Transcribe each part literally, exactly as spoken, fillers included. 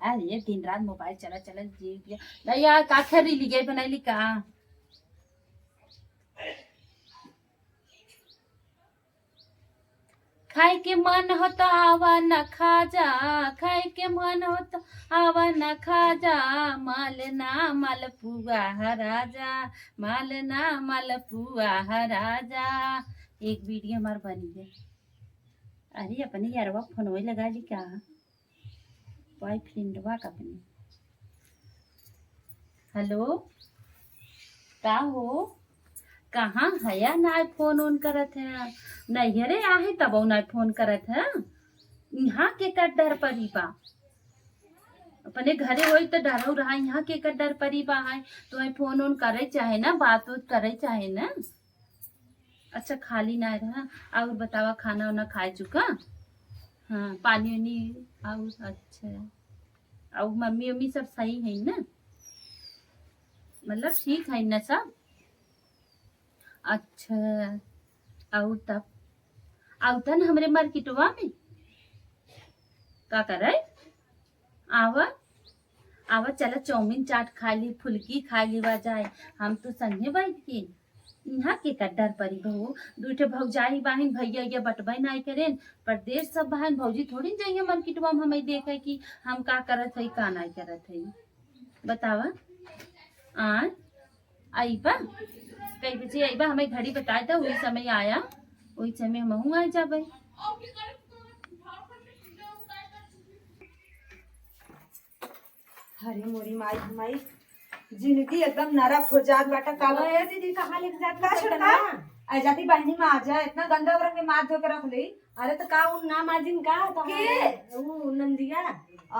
अरे, दिन रात मोबाइल चला चला जी दिया। भैया, का खरी लिए बनैली का? खाए के मन हो तो आवा न खा जा, खाए के मन हो तो आवा न खा जा, माल ना मालपुआ ह राजा, माल ना मालपुआ ह राजा। एक वीडियो हमार बनी है। अरे, अपने यारवा फोनवे लगा ली का? बॉयफ्रेंडवा का अपने। हेलो, का हो? कहाँ हया? नाय फोन ओन करत है। नैहरे आहे तबौ नाय फोन करत है। इहाँ के कर डर परी बा? अपने घरे होई त डरौ रहा, इहाँ के कर डर परी बा है। तो फोन ओन करे चाहे ना, बात उत करे चाहे ना। अच्छा, खाली ना रहा। और बतावा, खाना उना खाए चुका? हाँ, पानी उनी और? अच्छा, और मम्मी उम्मी सब सही है ना? मतलब ठीक है ना सब? अच्छा, और तब आवतन हमरे मार्केटवा में का करे? आवा, आवा, चला चाउमीन चाट खा ली, फुलकी खा ली बा जाए, हम तो संगे बैठ के। इहाँ के कर डर परी बहू, दू ठे भौजाई बाहिन, भैया उइया बटबे नाई करेन, परदेस सब बहन भौजी थोड़ी न जइहे मार्केटवा में हमें देखे कि हम का करत हई, का नाई करत हई। बतावा, आ, अइबा? कई बजे अइबा? हमें घड़ी बताए दो, वही समय आया, वही समय हमहूँ आ जाबे। अरे मोरी माई, माई, जिंदगी एकदम नरक हो जात बाटा। का ए दीदी, कहाँ लेके जात का बाटे छोटका? कनवा? आ जाती बहिनी में आ जा, इतना गंदा रंग के माथ धो के रख ली। अरे तो का उ ना माजिन का? तो के? उ नंदिया।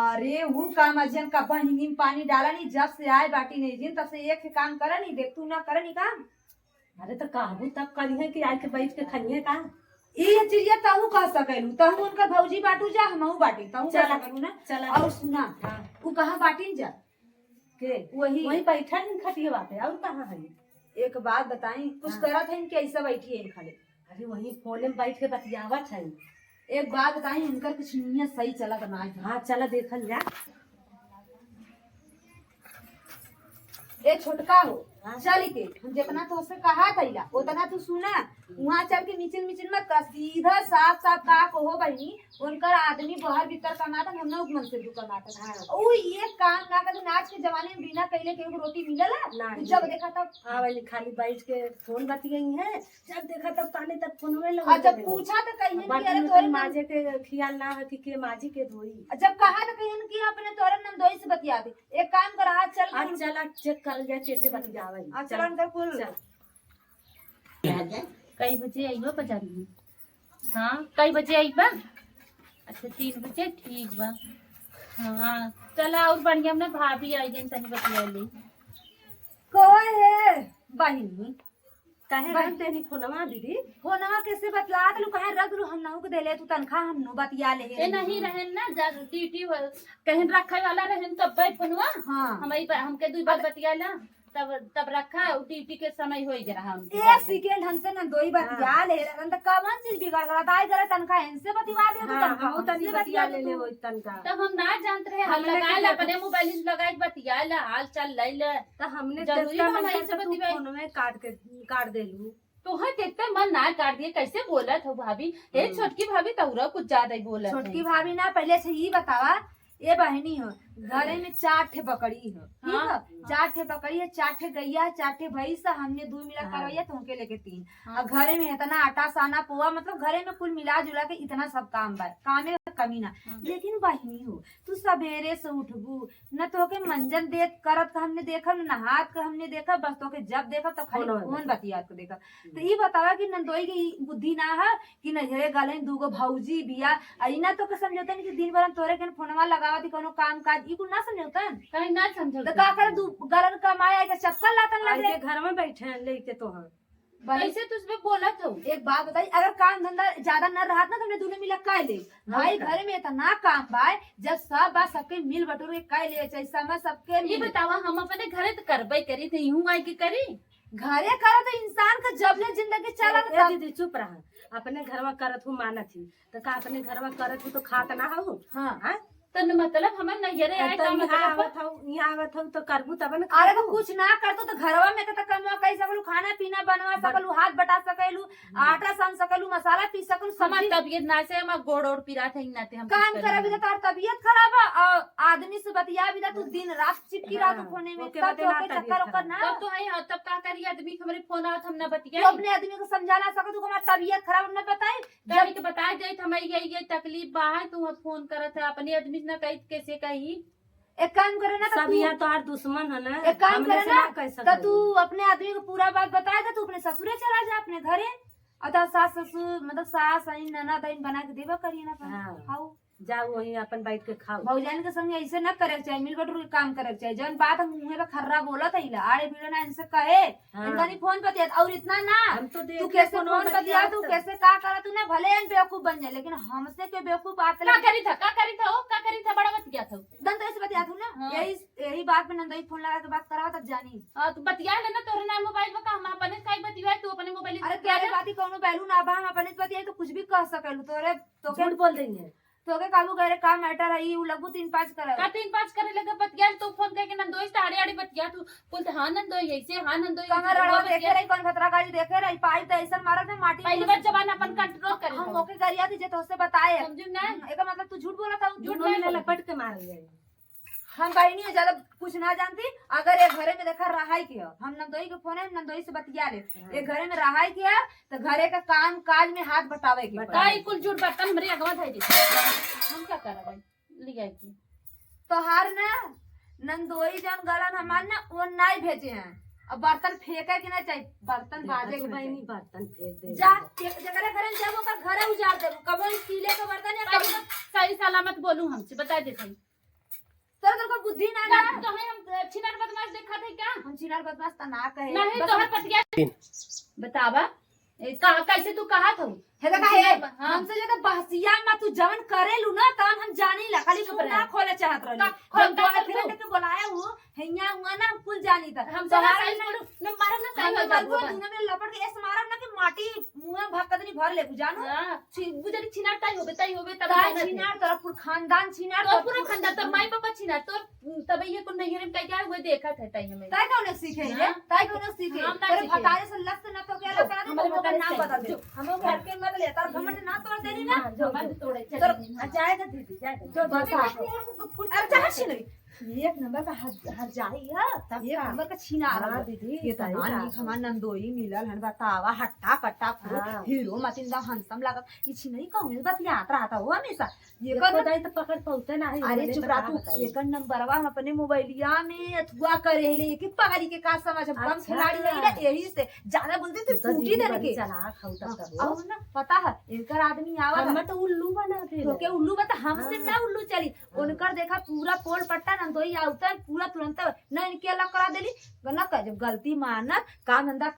अरे उ का माजिन का, बहिनी में पानी डाला नहीं, जब से आए बाटी नहीं जिन, तब से एक काम करा नहीं, देख तू ना करा नहीं काम। अरे तो कहबू तब करिहे कि आके बैठ के खइहे का? ई चिड़िया तहू कह सकेलू, तहू उनकर भौजी बाटू जा, हमहू बाटी, तहू कह चला, सकेलू ना। चला। और सुना, हाँ। उ कहाँ बाटिन जा? के? वही। वही बैठल हन खटियवा पे, और कहाँ है? एक बात बताई, कुछ हाँ। करत है कि ऐसा बैठी है खाली? अरे वही फोने में बैठ के बतियावत है। एक बात बताई, इनकर कुछ नियत सही चलत ना है। हाँ, चला देखल जा। ए छोटका हो, हाँ। चल के हम जितना तोसे कहा थैला उतना तू सुना। वहाँ चल के मिचिल मिचिल मत कर, सीधा साफ साफ का कहो बहिनी, उनकर आदमी बाहर भीतर कमाता, हम लोग मन से भी कमाता। हाँ। उ ये काम ना कर, आज के जमाने में बिना कैले के एगो रोटी मिलेला? नहीं। जब देखा तब हाँ, वही खाली बैठ के फोन बतियाई है, जब देखा तब ताने तब फोन में लगे और जब रहेला। पूछा तो कहिए कि बाटी अरे में तोरे तो मन माजे के ख्याल ना है कि के माजी के धोई। जब कहा तो कहिए कि अपने तोरे नंदोई से बतिया दे। एक काम कर, आज चल आज चल, आज चेक कर लिया कैसे बतियावे। आज चल अंदर कुल। चल। कई बजे अइबा बाजार में? हाँ, कई बजे अइबा? अच्छा, तीन बजे, ठीक बा। हाँ, चला और बढ़िया में भाभी आई गई, तनी बतिया ले। कहो हे बहिनी, काहे बहिनी। रख देनी फोनवा दीदी? फोनवा कैसे बतलात लू, काहे रख लू, हम नहु के देले तू तनखा, हम नु बतिया ले ए, नहीं रहन ना, जा, ड्यूटी हो, कहीं रखे वाला रहन तब भाई फोनवा। हाँ। हम ई बा-, हमके दुई बार अब बतिया ला। तब, तब रखा, उ ड्यूटी के समय होई गया हम। एक सेकंड हमसे ना दोई बतिया हाँ। ले रहन, त कवन चीज बिगड़ गया? ताई करे तनखा इनसे बतिया दे, हाँ, तनखा हमहू तनी हमसे बतिया बतिया ले ले। ले होई तनखा। तब हम ना जानत रहे, हम हमने लगा के ले, देखो। अपने मोबाइल से लगा के बतिया ले, हाल चाल ले ले। त हमने जरूरी देखता बा हम मनता ऐसे त तू बतियाई। फोन में काट के, काट देलू। तोहे देखते मन ना काट दिए, कैसे बोलत हो भाभी? ए हम्म। छोटकी भाभी, तौरा कुछ ज्यादा ही बोलत छोटकी है। भाभी ना, पहले से ही बतावा, ए बहिनी हो, घरे में चार ठे बकरी हो, ठीक हाँ। है? चार ठे बकरी है, चार ठे गैया है, चार ठे भैंस है, हमने दू मिला हाँ। करवैया, तुमके लेके तीन। हाँ। और घरे में इतना आटा, साना, पोहा, मतलब घरे में कुल मिला जुला के इतना सब काम बा, कामे में कमी ना। हाँ। लेकिन बहिनी हो, तू सबेरे से उठबू, न तोके मंजन देत करत का हमने देखब, न नहात का हमने देखब, बस तोके जब देखब तब खाली फोन फोन बतियात। बतियात के देखब। हम्म। तो ई बतावा कि नंदोई के ई बुद्धि ना है कि नैहरे गले दूगो भौजी बिया, आ ई ना तोके समझौते नहीं कि दिन भर हम तोरे के फोनवा लगावत ही, कोनो काम काज, ई कुल ना समझौतन? कहीं ना समझौतन। तो का करे, दू गलन कमाए, आई के चक्कर लातन आई लगे। के घर में बैठे हैं लेके तोहर। बने कैसे तुझ पे बोलत हो? एक बात बताई, अगर काम धंधा ज्यादा न रहत ना, तो हमने दोनों मिला कर ले। हाँ, भाई, का? घरे में इतना काम बा, जब सब बात सबके मिल बटोर के कर ले, चाहे समय सबके ये मिल। बतावा, हम अपने घरे तो करबे करी थे, यूं आई के करी? घरे करो तो इंसान का जब ले जिंदगी चला ए, ए, तब। दीदी, चुप रहा। अपने घरवा करत हूँ, मानत ही, तो का अपने घरवा करत हूँ तो खात ना हो? हाँ। हाँ? तो मतलब हमर नैहरे आए तो का यहाँ मतलब? आवत हऊ, यहाँ आवत हऊ तो करबू तब न अरे तो खाबू। कुछ ना करतू तो घरवा में के तो कमवा कई सकलू, खाना पीना बनवा बन- सकलू, हाथ बटा सकलू, हम्म। आटा सान सकलू, मसाला पीस सकलू, हमार सब्जी। तबियत ना से हमार गोड़ ओड़ पिरात है, ना ते हम काम कुछ करे करेंगे। भी तो तार तबियत खराब है और आदमी से बतिया भी तो तू दिन रात चिपकी रहा तू हाँ, फोने में, ओके तब बाटे तो ना ओके तबियत चक्कर ओकर खराब। ना। तब तो है, हाँ, तब का करी आदमी के हमरे फोन आवत हम ना तू बतियाई। अपने आदमी को समझा ना सकत, तू हमार तबियत खराब हम ना बताई। काहे जब के बताए जाई तो हमारी ये, ये तकलीफ बा है, तू फोन करत है, अपने आदमी से ना कही तो कैसे कही? एक काम करे ना, तो सब तू यहाँ तोहार दुश्मन है ना, एक काम हमने करे से ना, ना कह तो सकत तू हूँ। अपने आदमी को पूरा बात बताए दे, तू अपने ससुरे चला जा, अपने घरे। और तो सास ससुर, मतलब सास आई, ननद आई, बना के देबा करिए ना अपन। हाँ। खाओ। जाओ वहीं अपन बैठ के खाओ। भौजाइन के संगे ऐसे ना करे के चाही, मिल बटुर के काम करे के चाही। जौन बात हम मुँहे पे खर्रा बोलत है ला, आड़े पीड़े ना इनसे कहे, हाँ। इनका नहीं फोन बतियात। और इतना ना, हम तो देख तू ले कैसे फोन फोन बतिया बतियात तू है। कैसे का करा तू ना, भले हम बेवकूफ बन जाए, लेकिन हमसे के बेवकूफ बात का ले। करी था, का करी था, ओ, का करी था, बड़ा बतिया था। दन तो ऐसे बतिया तू ना, हाँ। यही, यही बात पे नंदोई फोन लगा के बात करावा तब जानी। हाँ, तू बतिया ले ना, तोरे ना मोबाइल में का, हम अपने से काहे बतिया, तू अपने मोबाइल में अरे बतिया तेरे ले। बात ही कौनो बैलू ना बा, हम अपने से बतिया तो कुछ भी कह सकेलू। तोरे, तोके झूठ बोल रही है। तोके काबू करे का मैटर है, ई उ लगू तीन पाँच करे। का तीन पाँच करे लगे बतिया, तू फोन करके नंदोई से आड़े आड़े बतिया, तू बोलते, "हाँ नंदोई, ऐसे, हाँ नंदोई, कहाँ ऐसे, रड़वा वो देखे बतिया।" रही, कौन खतरा गाड़ी देखे रही, पाइप तो ऐसा मारा था, माटी पहले में बार जबान अपन कंट्रोल करे हम तो। ओके गरिया थी, जे तोसे बताए। समझू ना? हम्म, एकर मतलब तू झूठ बोला था, झूठ झूठ बोला नहीं, था। लपट के मार गई। हम बहिनी ज्यादा कुछ ना जानती, अगर ये घरे में देखा रहाई के हो, हम नंदोई के फोन है, नंदोई से बतिया ले। हाँ। ये घरे में रहाई के है, तो घरे का काम काज में हाथ बटावे के बटावे। पड़ी। काई कुल झूठ बर्तन हमरे अगवा धई दे। हम का करब? लिया के। तोहार ना नंदोई जौन गलन हमार ना, वो नाई भेजे हैं। अब बर्तन फेंके के ना चाही, बर्तन देखा बाजे तू के ना बहिनी, चाही। बर्तन फेंक दे जा, रही है। जे-, जेकरे घरे में जाबो, ओकर घरे उजाड़ देबो। कबो स्टीले के बर्तन या कबो सही सलामत बोलू हमसे, बता दे सही। तोरा, तोरा को बुद्धि ना ना, ना। तो है हम छिनार बदमाश देखा थे क्या? हम छिनार बदमाश त ना कहे। नहीं, बस तोहर हम पतिया बतावा। ए, का, कैसे तू कहा था? हे देखा, हे, हाँ। हमसे ज्यादा बहसिया में तू जवन करेलू ना, तवन हम जानी ला, खाली चुप मुंह रह। ना खोले चाहत रहली। का, का, जब का बॉयफ्रेंड करबू? के बुलाया हूँ, हैया हुआ ना, हम कुल जानी था। हम तो साला हमारे साइज ना, पढ़ू, न मारब ना, हम साइज तो पढ़ू। मलबो दूनो में लपट के ऐसे मारब ना कि माटी मुंह में भक्कत नहीं भर ले, जानू? हाँ, छि-, बुझे छिनार ताई होबे, ताई होबे, तब ताई जाना थे। छिनार, तोरा पूरा खानदान छिनार, तोर तोर पूरा खानदान, तोर माई पापा छिनार, तोर तब ये कुल नैहरे में कह क्या हुए देखा था ताई हमें। ताई कौन सीखे हाँ। है? ताई कौन सीखे? हम ना तेरे सीखे। भतारे से लस्त ना तो क्या जो, लगता है, हमारे तो ओकर भतारे नाम से, बदल दे। जो, हम घर के मत ले, तार घमंड ना तोड़ देनी ना। हाँ, जो, घमंड जो। तोड़े, चल, तोर, हाँ। आ, जाएगा दीदी, जाएगा। जो, जो, बस जो, आप। जो, अरे, चाहे छी नहीं। एक नंबर का हर, हर जाई है, तब एक का? नंबर का छीना हाँ, रहा। दीदी, ये तो सही ना बात नीक है। हमार नंदोई मिलल हन, बतावा, हट्टा कट्टा खूब, हाँ। हीरो मतिन दा handsome लागत। ई छी नहीं कहूँ, बतियात रहता हो हमेशा। ये देखो कर जाई तो पकड़ पहुँचे ना है, अरे मैंने चुप तो रहा कहा तू, बताई। एकर नंबरवा हम अपने मोबाइलिया में अथुआ करे ले, एक पगड़ी के का समझ, हम कम अच्छा। खिलाड़ी है ना, यही से ज्यादा बोलते तो तू तो टूटी दीदी देने बड़ी के। चालाक हौ तब हाँ, तो। और ना, पता है, इनकर आदमी आवा हम था। तो उल्लू बना दे तो रहे। के उल्लू बता, हमसे हाँ। ना उल्लू चली। हाँ। उनकर देखा पूरा पोल पट्टा नंदोई आवतन, पूरा तुरंत ना इनके अलग करा देली, ना कर, जब गलती मानब, काम धंधा